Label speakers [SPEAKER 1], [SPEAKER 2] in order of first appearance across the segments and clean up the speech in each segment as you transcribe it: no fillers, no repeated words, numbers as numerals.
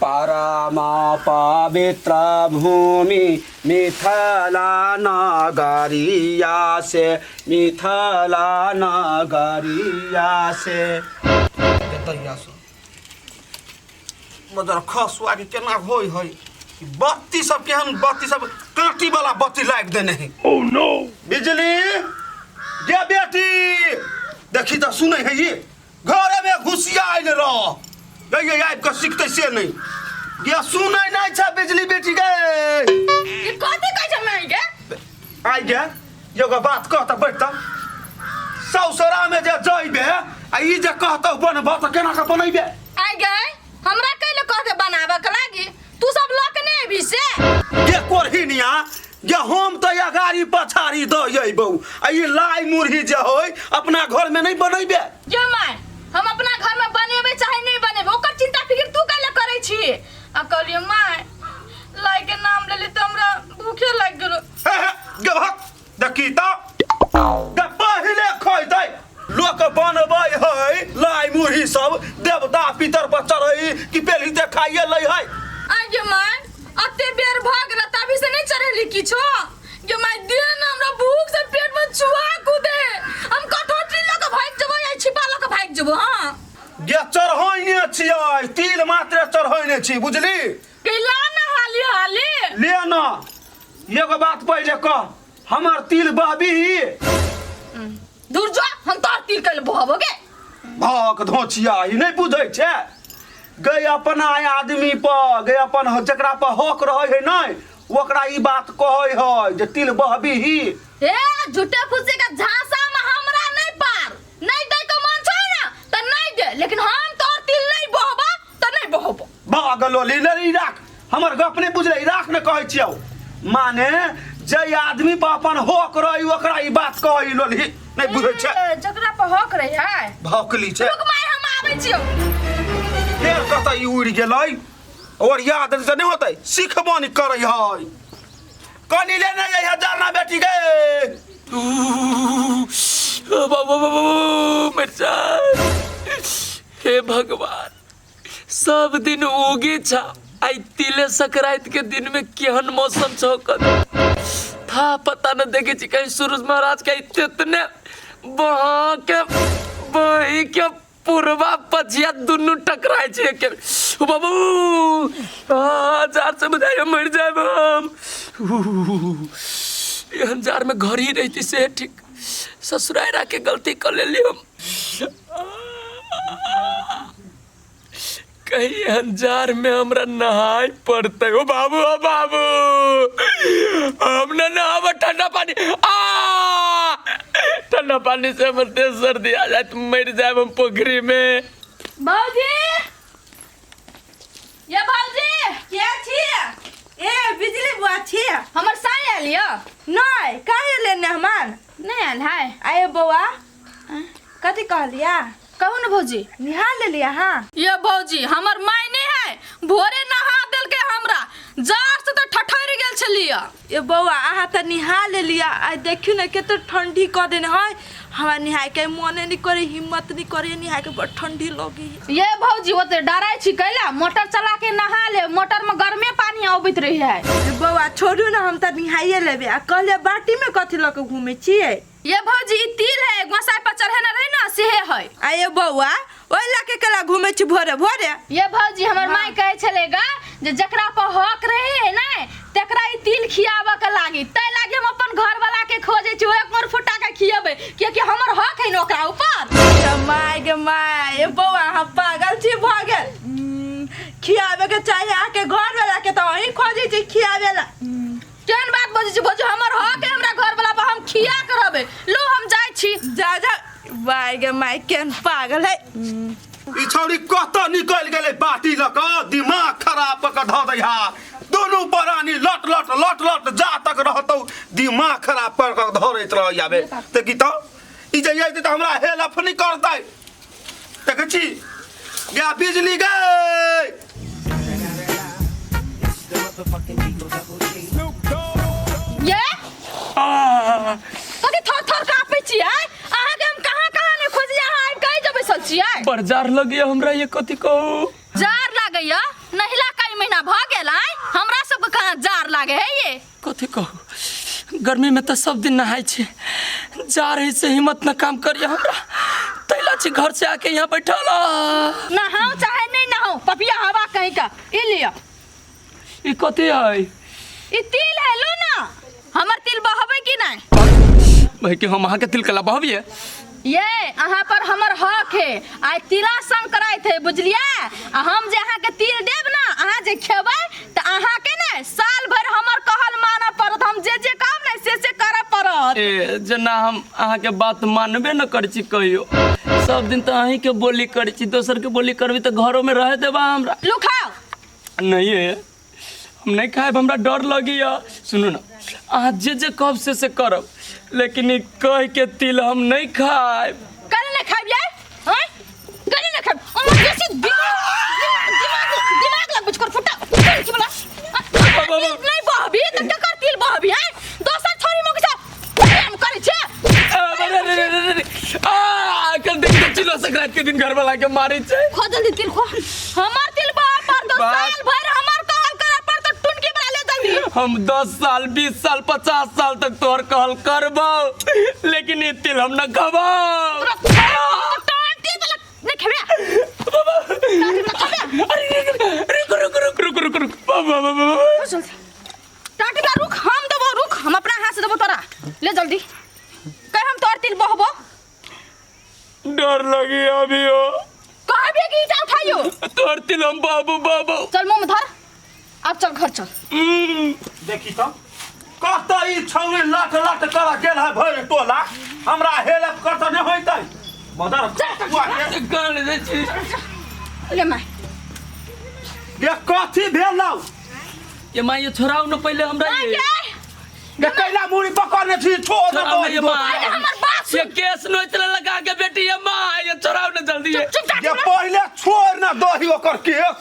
[SPEAKER 1] परम पवित्र भूमि मिथिला नगरिया से, मिथिला नगरिया से। दैया से मदर खसुआ के केना होय है बत्ती सब, केहन बत्ती सब, कांटी वाला बत्ती लाइट देने है। Oh no! बिजली गे बेटी, देखी तऽ सुनै है, ये घरे में घुसिया आयल रह गई, आबि कऽ सिखतै से नहि गे, सुनै नहि छै बिजली बेटी गे।
[SPEAKER 2] ई कथी कहै छै माय गे?
[SPEAKER 1] आइ गे, एगो बात कह तऽ बैठ, तऽ सौसरा में जे जइबे आ ई जे कहतौ बनबऽ, तऽ केना कऽ बनैबे?
[SPEAKER 2] आइ गे, हमरा कैले कहते बनाबऽ के लागी? तू सब लऽ के नहि अबी से?
[SPEAKER 1] गे कोरहिनिया गे, हम तऽ अगाड़ी पछाड़ी दऽ अयबौ आ ई लाई मुरही जे होय अपना घर में नहि बनैबे?
[SPEAKER 2] गे माय, हम अपना घर में बनेबै चाहे नहि बनेबै, ओकर चिंता फिक्र तू कैले करै छी? आ कहलियै माय, लाई के नाम लेली तऽ हमरा भूखे लागि गेलो।
[SPEAKER 1] हे हे गे भक, देखी तऽ गे, पहिले खैतै लोक बनबै है लाई मुरही सब, देवता पितर पर चढ़ै कि पेली ते खाइए लै है?
[SPEAKER 2] आइ गे माय, अते बेर भऽ गेल, तभी से नहि चढ़ेली किछो। गे माय, दे ना, हमरा भूख से पेट में चूहा कूदे, हम कठौती लऽ के भागि जेबो या छिपा लऽ के भागि जेबो। हाँ
[SPEAKER 1] गे, चढ़ैने छियै, तिल मात्रे चढ़ैने छी, बुझली?
[SPEAKER 2] कैला ना हाली हाली।
[SPEAKER 1] ले ना, एगो बात पहिले कह, हमर तिल बहबी?
[SPEAKER 2] दूर जो, हम तोर तिल कैले बहबो गे?
[SPEAKER 1] भक धोचिया, ई नहि बुझै छै गई, अपना आदमी पर गई, अपन जकरा पर हक रहै है नहि, ओकरा ई बात कहै है जे तिल बहबी ही।
[SPEAKER 2] ए, झूठे फूसे का झांसा में हमरा नहीं पार। नहीं दे के मन छै ना त नहीं दे, लेकिन हम तोर तिल नहीं बहबा त नहीं बहबो।
[SPEAKER 1] भागलो ले ले, ई राख, हमर गप नहि बुझलै? राख ने, कहै छियौ, माने जे आदमी पर अपन हक रहै ओकरा ई बात कहै, लोलही नहि बुझै छै।
[SPEAKER 2] ए, जकरा पर हक रहे है।
[SPEAKER 1] भौकली छै।
[SPEAKER 2] रुक माय, हम आबै छियौ।
[SPEAKER 1] फेर कतऽ ई उड़ि गेलै? और याद से नहि होतै, सिखबो नहि करै है। कनी ले नहि जइहे जरना बेटी गे।
[SPEAKER 3] बाबू बाबू मिर्चा, हे भगवान, सब दिन उगे छा, आई तिले संक्रांति के दिन में केहन मौसम छौ कद था पता न। देखे छी कहीं सूरज महाराज के इतने बहा के बही के पूर्वा पछिया दुनू टकराय छै एके। ओ बाबू, आ जार से बुझाइए मरि जायब हम। एहन जार में घर ही रहती से ठीक, ससुराल आके गलती कर लेली हम। कहीं एहन जार में हमरा नहाय पड़तै? ओ बाबू, ओ बाबू, हम न नहाब ठंडा पानी, आ ठंडा पानी से हमर देह सर्दी आ जायत, मरि जायब हम पोखरी में।
[SPEAKER 2] भौजी, ये भौजी।
[SPEAKER 4] के छी ए? बिजली बुआ छी?
[SPEAKER 2] हमर साई आयल यऽ?
[SPEAKER 4] नहि, काहे ले मेहमान?
[SPEAKER 2] नहि आयल है?
[SPEAKER 4] आये बौआ, कथी कहलिया?
[SPEAKER 2] कहू ने भौजी।
[SPEAKER 4] निहा लेली अहाँ?
[SPEAKER 2] ये भौजी, हमर माय नहि है, भोरे नहा देलकै हमरा, जार से तऽ ठठरि गेल छलियै।
[SPEAKER 4] ए बौआ, अहाँ तऽ निहा लेलिया, आइ देखियौ ने कते ठंडी कऽ देने है, हमरा निहाय के मोने नहीं करे, हिम्मत नहीं करे निहाय के, बड़ ठंडी लगे।
[SPEAKER 2] ये भौजी, ओते डराइ छी कैला? मोटर चला के नहा ले, मोटर में गर्मे पानी अबैत रही है।
[SPEAKER 4] ए बौआ, छोड़ू ने, हम तऽ निहाइए लेबै। आ कहलियै बाटी में कथी लऽ के घूमै छियै?
[SPEAKER 2] ये भौजी, ई तिल है, गोसाई पर चढ़ेने रही ना, सेहे है।
[SPEAKER 4] आ ये बौआ, ओहि लऽ के केला घूमै छी भोरे भोरे?
[SPEAKER 2] ये भौजी, हमर माय कहै छलै गा जे जकरा पर हक रहे है ने, तकरा ई तिल खियाबऽ के लागी, तै लागी हम अपन घर वाला के खोजै छी, एक मोर फुटा के खियेबै, कियाकि हमर हक है ने ओकरा ऊपर।
[SPEAKER 4] गे my, गे my, ए बौआ, अहाँ पागल छी भऽ गेल? खियाबे के चाही अहाँके घर वाला के, तऽ अहीं खोजै छी खियाबे ला।
[SPEAKER 2] केहन बात बजै छी भौजी? हमर हक है हमरा घर वाला पर, हम खिया के रहबै। लो, हम जाइ छी।
[SPEAKER 4] जा जा। माय गे माय, केहन पागल है।
[SPEAKER 1] ई छौड़ी कतऽ निकलि गेलै बाटी लऽ कऽ? दिमाग खराब कऽ कऽ धऽ दै हा, दुनू प्राणी लट लट लट लट जा तक रहतौ, दिमाग खराब कर कऽ धरैत रहै आबे। देखी तऽ, ई जे अयतै तऽ हमरा हेल्प नहि करतै। देखै छी या बिजली गै।
[SPEAKER 2] ये कथी थर थर काँपै छियै? अहाँके हम कहाँ कहाँ नहि खोजियै, अहाँ आबि कहीं जे बैसल छियै।
[SPEAKER 3] बड़ जार लगैया हमरा, ये कथी कहू।
[SPEAKER 2] जार लागैया? नहिला कैला? महीना भऽ गेल आय हमरा सबके कहाँ जार लागे है ये।
[SPEAKER 3] कथी कहू, गर्मी में तऽ सब दिन नहाय छी, जा रही से हिम्मत न काम करिए हमरा, तैला छी घर से आके यहाँ बैठल।
[SPEAKER 2] नहाओ चाहे नहीं नहाओ, पपिया हवा कहीं का ई लियो।
[SPEAKER 3] ई कथी है?
[SPEAKER 2] ई तिल है, लो ना। हमर तिल बहबै कि नहीं?
[SPEAKER 3] भाई के हम अहाँ के तिल कला बहबिए?
[SPEAKER 2] ये अहाँ पर हमर हक है, आइ तिला संक्रांति है बुझलिए। आ हम जे अहाँ के तिल देब ना, अहाँ जे खेबै त अहाँ के ने साल भर हमर कहल मानऽ पड़त, हम जे जे कहब ने से से करऽ पड़त।
[SPEAKER 3] ए जेना हम अहाँ के बात मानबे न करै छी कहियो, सब दिन तऽ अहीं के बोली करै छी, दोसर के बोली करबी तऽ घरो में रह देबा हमरा।
[SPEAKER 2] लू खाओ।
[SPEAKER 3] नहीं है, हम नहीं खाएब, हमरा डर लगैया। सुनू ना, अहाँ जे जे कहब से से करब, लेकिन ई कह के तिल हम नहीं खाएब।
[SPEAKER 2] कल नहीं खाएब ये? हैं? कल नहीं खाएब? अहाँ बेसी दिमाग दिमाग दिमाग दिमाग लगबै छी, फुटा की बोला? नहीं बहबी त केकर तिल बहबी हैं? दोसर छोरी मौगी से प्रेम करै छै।
[SPEAKER 3] अरे अरे अरे अरे आ कल देख के चिलो संक्रांति के दिन घर वाला के मारे छै।
[SPEAKER 2] खो जल्दी तिल खो, हमर तिल बह पर तो साल भर हमर कहल करे पर तो टुनकी बना ले जल्दी।
[SPEAKER 3] हम 10 साल 20 साल 50 साल तक तोहर कहल करबो, लेकिन ई तिल हम न खबो।
[SPEAKER 2] टंटी वाला नहीं खेबे।
[SPEAKER 3] बाबा
[SPEAKER 2] अरे
[SPEAKER 3] रुक रुक रुक रुक रुक रुक बाबा बाबा
[SPEAKER 2] टाटी बा रुक, हम देबो, रुक हम अपना हाथ से देबो तोरा, ले जल्दी। कह हम तोर तिल बहबो।
[SPEAKER 3] डर लगी अभी हो।
[SPEAKER 2] कहबे कि ईटा उठाइयो।
[SPEAKER 3] तोर तिल हम बाबू बाबू।
[SPEAKER 2] चल मुंह में धर, अब चल घर चल।
[SPEAKER 1] देखी तो कत ई छौरी लट लट कर गेल है भरि टोला, हमरा हेल्प कर त नहीं होइतै। मदर
[SPEAKER 3] कहाँ ले जाइ छी?
[SPEAKER 2] ले my.
[SPEAKER 1] ये कथी भेलौ?
[SPEAKER 3] ये माय ये छोड़ाउ न पहिले हमरा ये।
[SPEAKER 1] ये कैला मुड़ी पकड़ने छी, छोड़ दो।
[SPEAKER 3] ये माय
[SPEAKER 2] हमर बात सुन।
[SPEAKER 3] ये केस नोचले लगा के बेटी, ये माय ये छोड़ाउ न जल्दी।
[SPEAKER 2] चुप चुप
[SPEAKER 1] ये पहिले छोड़ न दही ओकर केस,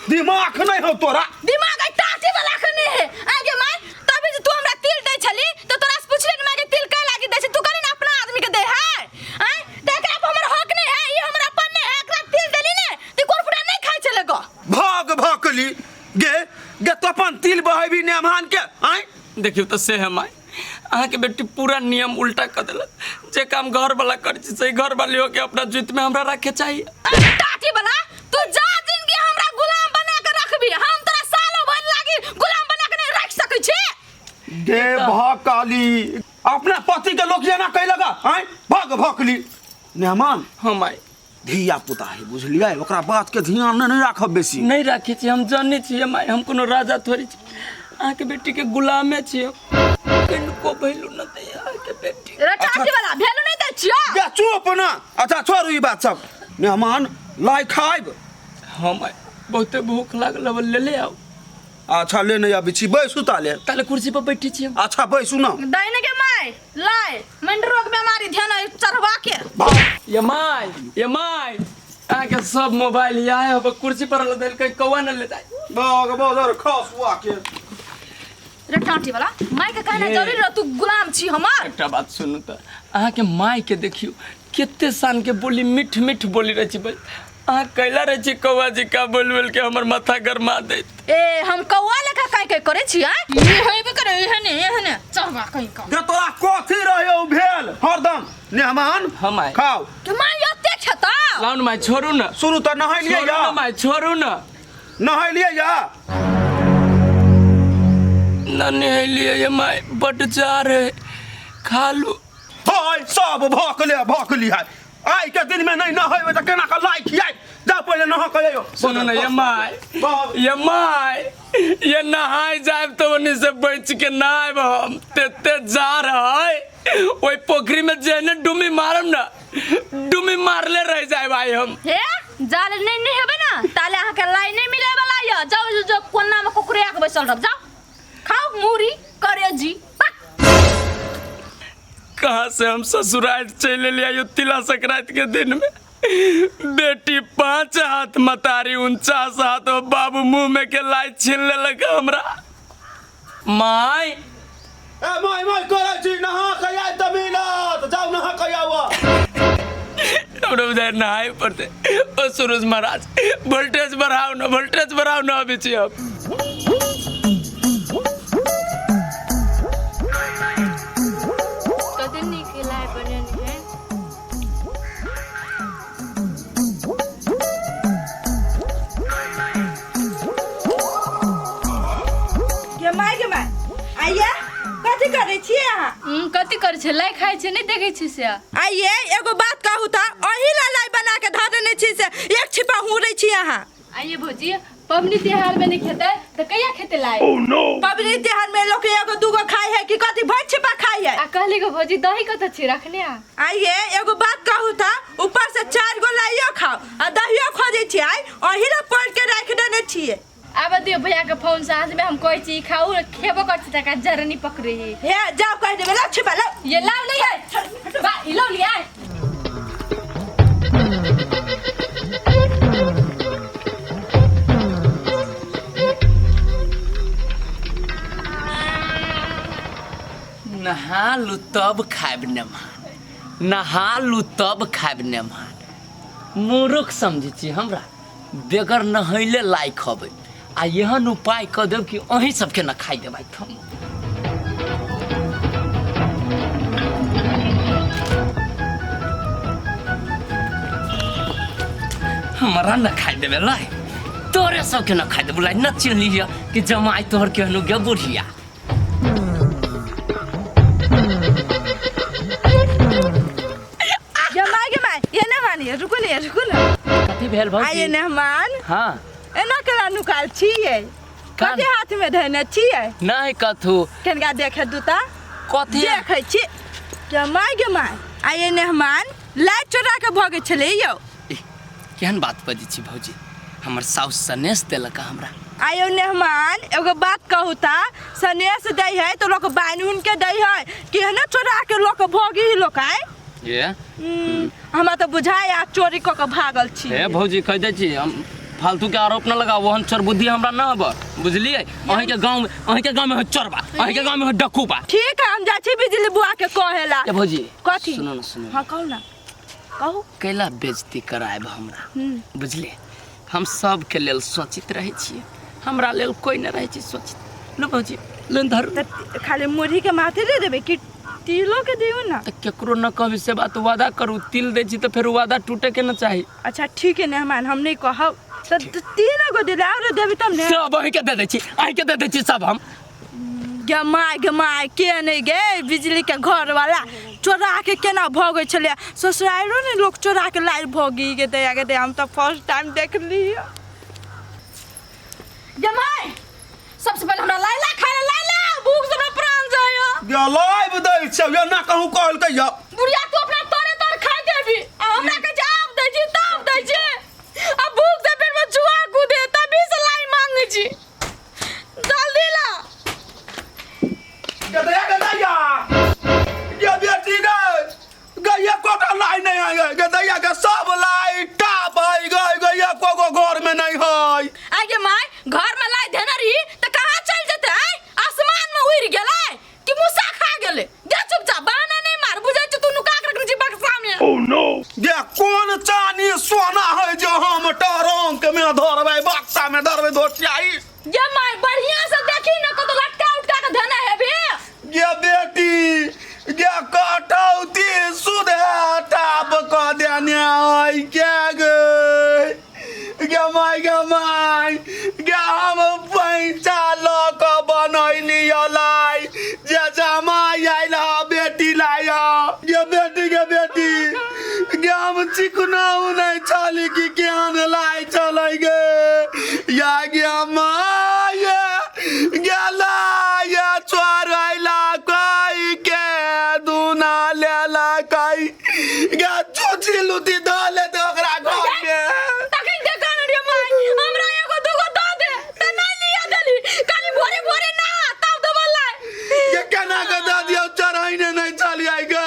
[SPEAKER 1] दिमाग नहीं हो तोरा।
[SPEAKER 2] दिमाग आई टाटी वाला के नहीं है। आगे my तभी जे तू हमरा तिल दै छली त तोरा से पुछले न my के तिल कै लागी दै छै, तू कहली न अपना आदमी के दे है। आय त एकरा पर हमर हक नहीं है, ई हमर अपन नहीं है, एकरा तिल देली ने त कोन फुटा नहीं खाइ छले गो।
[SPEAKER 1] भाग भकली गे गे तो अपन तिल बहेबी नेमान के। आय
[SPEAKER 3] देखियो त से है my, अहाँ के बेटी पूरा नियम उल्टा कर देलक। जे काम घर वाला करै छै से घर वाली होके अपना जुत में हमरा रखे चाहिए।
[SPEAKER 2] टाटी वाला तू जा जिंदगी हमरा गुलाम बना के रखबी, हम तोरा सालो भर लागी गुलाम बना के नहीं रख सकै छी।
[SPEAKER 1] गे भकली अपना पति के लोग एना कहि लगा। आय भाग भकली नेमान।
[SPEAKER 3] हाँ my
[SPEAKER 1] धिया पुता है बुझलियै, ओकरा बात के ध्यान नहीं राखब बेसी।
[SPEAKER 3] नहीं राखे छी, हम जानै छी my, हम कोनो राजा थोड़ी छी, अहाँ के बेटी के गुलामे छी हम, किनको भैलू न दै अहाँ के बेटी।
[SPEAKER 2] रे टाटी वाला भेलू नहीं दै छियो।
[SPEAKER 1] गे चुप ना। अच्छा छोड़ू ई बात सब, मेहमान लाई खाइब।
[SPEAKER 3] हाँ my बहुते भूख लागल है, ले ले आओ।
[SPEAKER 1] अच्छा ले नहीं अबै छी, बैसू ताले।
[SPEAKER 3] ताले कुर्सी पर बैठी छी हम।
[SPEAKER 1] अच्छा बैसू ना।
[SPEAKER 2] दाहिने के my लाय मंडरोक बीमारी ध्यान चढ़वा के।
[SPEAKER 3] ये my, ये my अहाँ के सब मोबाइल यहाँ है, अब कुर्सी पर ल देल कहीं कौआ न ले जाए।
[SPEAKER 1] बाग बाजार खसुआ के।
[SPEAKER 2] रे टाटी वाला my के कहना जरूरी रह, तू गुलाम छी हमर।
[SPEAKER 3] एकटा बात सुनू त, अहाँ के my के देखियो कते सान के बोली मीठ मीठ बोली रहे छी, अहाँ कैला रहे छी कौआ जी का बोल बोल के हमर माथा गरमा देत।
[SPEAKER 2] ए हम कौआ लेखा काहे के करे छी? आय ई होइबे करे, एहने एहने चढ़वा कहीं का।
[SPEAKER 1] गे तोरा कथी रहे भेल हरदम मेहमान?
[SPEAKER 3] हम आए।
[SPEAKER 1] खाओ।
[SPEAKER 2] के my एते खेता?
[SPEAKER 3] लाउ न my छोड़ू न।
[SPEAKER 1] शुरू त नहैलियै
[SPEAKER 3] छोड़ू
[SPEAKER 1] या।
[SPEAKER 3] न my छोड़ू न।
[SPEAKER 1] नहैलियै या?
[SPEAKER 3] न नहैलियै ये my, बड जार है, खा लू।
[SPEAKER 1] हाय सब भकले भकली है, आइ के दिन में नहीं नहेबै त केना के लाइ खियाइ? जा पहिले नहा के आइयो।
[SPEAKER 3] सुनू न ये my, ये my ये नहाय जायब तो ओनी से बच के ना आयब हम, तेते जा रहा है ओई पोखरी में जेने डुमी मारम ना, डुमी मारले रह जाए भाई हम।
[SPEAKER 2] हे जाल नहीं नहेबै ना ताले अहाँ के लाइ नहीं मिले वाला य। जाओ जो कोना में कुकुरिया के बैसल रह, जाओ खाओ मूरी करेजी।
[SPEAKER 3] कहाँ से हम ससुराल चल लिया तिला संक्रांति के दिन में, बेटी 5 हाथ मतारी 49 हाथ और बाबू मुंह में के लाई छीन लेलक हमरा। My
[SPEAKER 1] A my my करै छी, नहा के आइ त मिलत, जाउ नहा के आउ।
[SPEAKER 3] हमरा बुझाइ नहाय पड़तै। ओ सूरज महाराज, वोल्टेज बढ़ाउ ने, वोल्टेज बढ़ाउ ने, अबै छी हम।
[SPEAKER 2] कते नीक लाइ बनेने है।
[SPEAKER 4] गे माय, गे माय, आइए, कथी करै छियै अहाँ?
[SPEAKER 2] कथी करै छै, लाइ खाइ छै, नहि देखै छी से।
[SPEAKER 4] आइए, एगो बात कहू तऽ, अही ला लाइ बना के धऽ देने छी से एक छिपा हुरै छी अहाँ?
[SPEAKER 2] आइए भौजी, पबनी तिहार में नहीं खेतै तऽ कहिया खेतै लाइ?
[SPEAKER 4] पबनी तिहार में लोक एगो दूगो खाइ है कि कथी भरि छिपा खाइ है?
[SPEAKER 2] आ कहली गो भौजी, दही कतऽ छी रखने आ?
[SPEAKER 4] आइए, एगो बात कहू तऽ, ऊपर से चारि गो लाइयो खाओ आ दहियो खोजै छी, आइ अही ला पढ़ के राखि देने छियै।
[SPEAKER 2] आब दियौ भैया के फोन, साँझ में हम कहै छी खाऊ, खेबो कर छी तका जरनी पकड़े है।
[SPEAKER 4] हे जाओ, कहि देबै, लाउ छिपा लाउ।
[SPEAKER 2] ये लाओ नहीं है बा, ई लाओ लिया।
[SPEAKER 3] नहा लू तब खायब नेमान, नहा लू तब खायब नेमान। मूर्ख समझै छी हमरा? बेगर नहैले लाइ खबै आ एहन उपाय कऽ देब कि अहीं सबके न खाइ देबै हम। हमरा न खाइ देबै लाइ, तोरे सबके न खाइ देबै लाइ। न चिन्हलियै कि जमाइ तोहर केहनो गे बुढ़िया।
[SPEAKER 4] गे माय, गे माय, ये ना मानिए, रुकू ने, रुकू ने।
[SPEAKER 3] कथी भेल भौजी?
[SPEAKER 4] आइए मेहमान।
[SPEAKER 3] हाँ।
[SPEAKER 4] एना केना नुकाल छियै?
[SPEAKER 3] कान।
[SPEAKER 4] कथी हाथ में धयने छियै?
[SPEAKER 3] नहि कथू।
[SPEAKER 4] केनका देखे दूता?
[SPEAKER 3] कथी
[SPEAKER 4] देखै छी? गे माय, गे माय, आइए मेहमान, लाइट चोरा के भगै छलै यौ।
[SPEAKER 3] एह, केहन बात बजै छी भौजी? हमर साउस सनेस देलक हमरा।
[SPEAKER 4] आयो मेहमान, एगो बात कहू ता, सनेस दै है तो लोक बान्हि उन के दै है कि एहने चोरा के लोक भोगी लोक आय?
[SPEAKER 3] ये
[SPEAKER 4] हमरा तऽ बुझाय आ चोरी कऽ के भागल छी।
[SPEAKER 3] हे भौजी, कहि दै छी, हम फालतू के आरोप न लगाउ, ओहन चोरबुद्धि हमरा न हब, बुझलियै? अहीं के गाँव में, अहीं के गाँव में हो चोरबा, अहीं के गाँव में हो डकूबा।
[SPEAKER 4] ठीक है, हम जाइ छी बिजली बुआ के कहेला।
[SPEAKER 3] ए भौजी।
[SPEAKER 4] कथी?
[SPEAKER 3] सुनो न, सुनो।
[SPEAKER 4] हाँ, कहू ना, कहू।
[SPEAKER 3] कैला बेइज्जती करायब हमरा? बुझलियै, हम सबके लेल सोचित रहै छियै, हमरा लेल कोइ नहि रहै छै सोचित। लो भौजी, लो धरू।
[SPEAKER 4] तऽ खाली मुरही के माथे दे देबै कि तिलो के दियौ ना?
[SPEAKER 3] तऽ केकरो न कहबी से बात, वादा करू। तिल दै छी तऽ फेर वादा टूटे के न चाही।
[SPEAKER 4] अच्छा ठीक है मेहमान, हम नहीं कहब। तऽ तीन गो दिले और देबी तब ने।
[SPEAKER 3] सब अहीं के दे दै छी, अहीं के दे दै छी सब हम।
[SPEAKER 4] गे माय, गे माय, के नहीं गे बिजली के घर वाला चोरा के केना भगै छलै? ससुरालो ने लोक चोरा के लाइ भोगी गे दया, गे दया, हम तऽ फर्स्ट टाइम देखली।
[SPEAKER 2] गे माय, सबसे पहले हमरा लाइ ला, खाय ला लाइ ला, भूख से हमरा प्राण जाय।
[SPEAKER 1] गे लाइव दै छै, ये ना कहूँ कहलकै या।
[SPEAKER 2] बुढ़िया, तू अपना तोरे तोर खाइ देबी आ हमरा कहै छै आब दै छी तब दै छी, आ भूख से पेट में चूहा कूदे तभी से लाई मांगे छी। जल्दी ला।
[SPEAKER 1] गदैया, गदैया, गे बेटी गे, गे एकोटा लाई नहीं है गदैया के, सब लाई टाप है गे, गे एको गो घर में नहीं है।
[SPEAKER 2] आगे माय, घर में लाई देने रही त कहाँ चल जेते? आय आसमान में उड़ गेलै कि मूसा खा गेलै? दे चुपचाप, बहाना नहीं मार, बुझै छी तू नुका के रखने छी बक्सा में।
[SPEAKER 1] गे कोन चानी सोना है जे हम टरंक में धरबै, बक्सा में धरबै धोतियाई?
[SPEAKER 2] ये माय, बढ़िया से देखी न, कतो लटका उटका के धना हेबे।
[SPEAKER 1] गे बेटी गे, कटौती सुधे टाप क देने है के गे? गे माय, गे माय, गे हम पैसा लऽ कऽ बनैली लाई जे जमाइ आयल ह बेटी लाय। गे बेटी, गे बेटी, गे हम चिकनाउ नहि छली कि केहन लाई चलै गे या। गे माय, गे लाय चोरैला कहि के दुना लेला कहि गे, चुची लुती धऽ लेतै ओकरा घर मे।
[SPEAKER 2] तखन के कहने रे माय, हमरा एगो दूगो दऽ दे त नहीं लिया देली, खाली भोरे भोरे ना तब देबो लाय।
[SPEAKER 1] गे केना के दऽ दियौ, चढ़ैने नहि छलियै गे।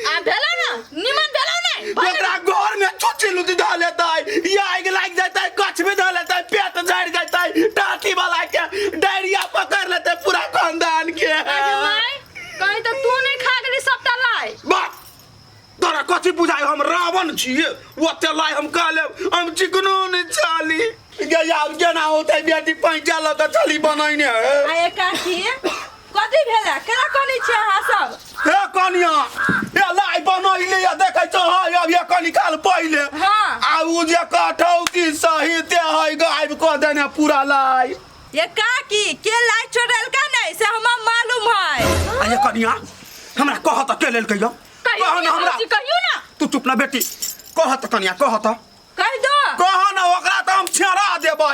[SPEAKER 2] आ भेलो ना, निमन भेलो नै।
[SPEAKER 1] ओकरा घर में चुची लुती धऽ लेतै या आगि लागि जेतै, कछ भी धऽ लेतै। छियै ओते लाइ हम कह लेब हम चिकनो नहि चाली गे आब केना होतै बेटी पैंचा लऽ कऽ चली बनैने
[SPEAKER 4] आ ये काकी कथी भेलै केना कनै छी अहाँ सब
[SPEAKER 1] हे कनिया हे लाइ बनैले या देखै छौ हय अब ये कनी काल पहिले
[SPEAKER 4] हाँ।
[SPEAKER 1] आ उ जे कठौती सहिते है गायब कऽ देने पूरा लाइ
[SPEAKER 4] ये काकी के लाइ चोरेलका नहीं से हमरा मालूम है
[SPEAKER 1] आ ये कनिया हमरा कह तऽ के लेलकै यौ
[SPEAKER 2] कहियो
[SPEAKER 1] कह
[SPEAKER 2] ने
[SPEAKER 1] न हमरा
[SPEAKER 2] भौजी, कहियो ना
[SPEAKER 1] तू चुप ना बेटी कह तऽ कनिया कह तऽ
[SPEAKER 4] कह दो
[SPEAKER 1] कह न ओकरा तऽ हम छेड़ा देबै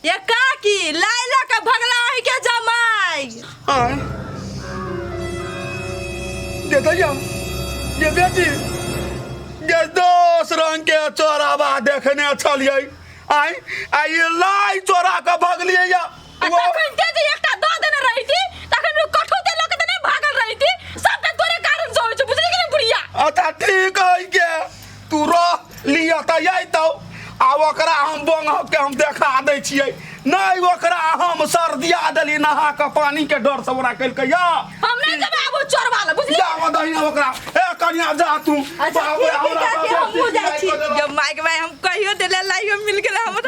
[SPEAKER 4] ये काकी लाइ लऽ के भगला अहीं के जमाई
[SPEAKER 1] आय दे दैया ये बेटी ये दस रंग के चोराबा देखने छलियै आय आ ई लाइ चोरा के भगलियै या
[SPEAKER 2] आ तखन ते जे एकटा दऽ देने रहिती तखन ओ कठौते लऽ के तऽ नहि भागल रहिती सबटा तोरे कारण से होइ छै बुझली कि नहि बुढ़िया
[SPEAKER 1] अच्छा ठीक है के तू रह लिअ तऽ अयतौ आ ओकरा हम बंगह के हम देखा दै छियै नहि ओकरा हम सर्दिया देली नहा कऽ पानी के डर से ओकरा केलकै या
[SPEAKER 2] हम नहि जेबै आब ओ चोरवा लए बुझली
[SPEAKER 1] जा दहिना ओकरा ए कनिया जा तू
[SPEAKER 4] अच्छा
[SPEAKER 1] बाप रे,
[SPEAKER 4] ठीक है
[SPEAKER 1] हमरा
[SPEAKER 4] काकी
[SPEAKER 1] बाप
[SPEAKER 4] हमहूँ
[SPEAKER 1] रे,
[SPEAKER 4] जाइ छी जब माइक भाई हम कहियो देले लाइयो मिल गेलै हमरा।